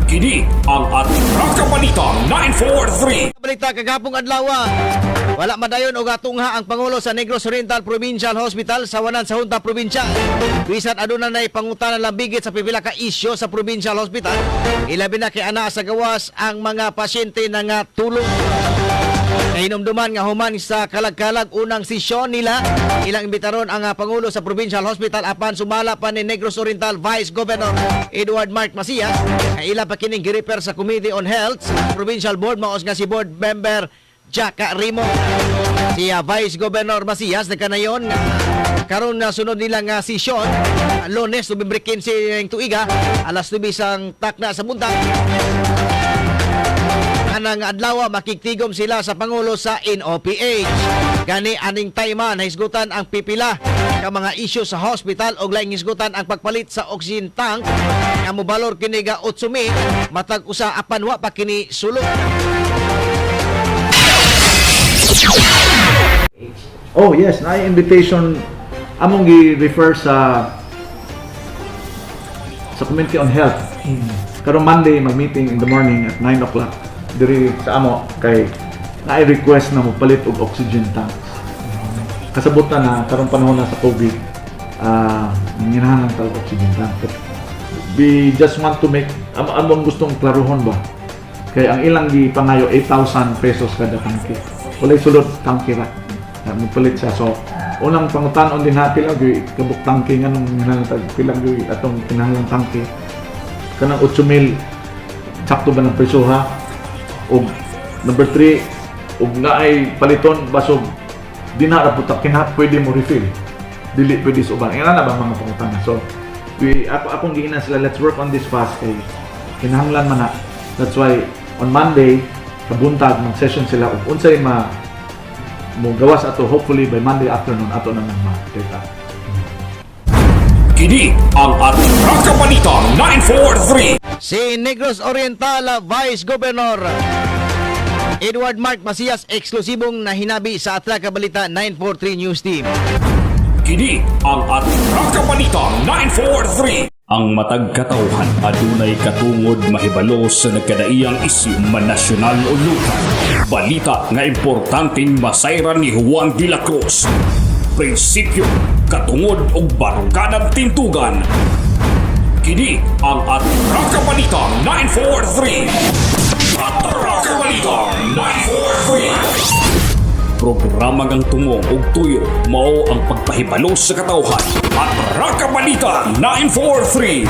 Kini ang Atraka Balita 943. Balita kagahapong adlaw. Wala madayon og atungha ang Pangulo sa Negros Oriental Provincial Hospital sa wanan sa Junta Provincial. Bisan aduna nay pangutana lambigit sa pipila ka isyu sa Provincial Hospital. Ilabi na kay anaa sa gawas ang mga pasyente na nga tulong. Kahinumduman nga human sa kalag-kalag unang sesyon nila, ilang imbitaron ang Pangulo sa Provincial Hospital, apan sumala pa ni Negros Oriental Vice Governor Edward Mark Macias nga ila pa kining girefer sa Committee on Health Provincial Board, maos nga si Board Member Jack Rimo. Si Vice Governor Macias nagkanayon nga karon na sunod nila nga sesyon, Lunes, Nobyembre 15 ng tuiga, alas 9 sang takna sa buntag. Anang adlaw makigtigom sila sa Pangulo sa NOPH. Gani aning time nahisgutan ang pipila ka mga isyu sa hospital og laing hisgutan ang pagpalit sa oxygen tank nga mobalor kini ga 8,000 matag usa, apan wa pa kini sulod. Oh yes, na invitation among gi-refer sa Committee on Health. Karong Monday mag-meeting in the morning at 9 o'clock diri sa amo kay naay request na mopalit og oxygen tanks. Kasabutan na karong panahon na sa COVID, nanginahanglan ta og oxygen tank. But we just want to make among gustong klaruhon ba kay ang ilang gipangayo 8,000 pesos kada tangke. Walay sulod, tangke ra. Na mopalit siya. So unang pangutanon din ha, pila gyud kabuk tangke, nganong kinahanglan tag pila gyud atong kinahanglan tangke, kanang 8,000 sakto ba ng presyo ha? Ug number 3, ug naay paliton basog dinha ra pud ta kinah pwede mo refill, dili pwede sa uban. Ingana na ba mga pangutana. So we ako akong giingnan sila, let's work on this fast kay kinahanglan man na. That's why on Monday kabuntag mag-session sila ug unsay ma mo gawas ato, hopefully by Monday afternoon ato na nang ma-take up. Kini ang Atraka Balita 943. Si Negros Oriental Vice Governor Edward Mark Macias eksklusibong nahinabi sa Atraka Balita 943 News Team. Kini ang Atraka Balita 943. Ang matag katawhan adunay katungod mahibalo sa nagkadaiyang isyu man nasyonal o lokal. Balita nga importanteng masayran ni Juan de la Cruz. Prinsipyo, katungod ug barukadang tintugan. Kini ang Atraka Balita 943. Atraka Balita 943. Programa ngang tungong ug tuyo mao ang pagpahibalo sa katawhan. Atraka Balita 943.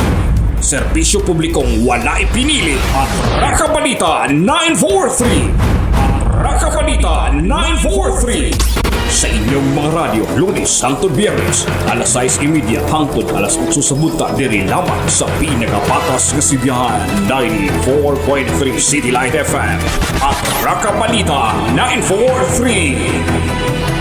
Serbisyo publikong walay pinili. Atraka Balita 943. Atraka Balita 943. Sa inyong mga radyo, Lunes hangtod Biyernes, alas 6:30 hangtod alas 8 sa buntag, diri lamang sa pinakapatas nga sibihan, 94.3 City Light FM. Atraka Balita 943.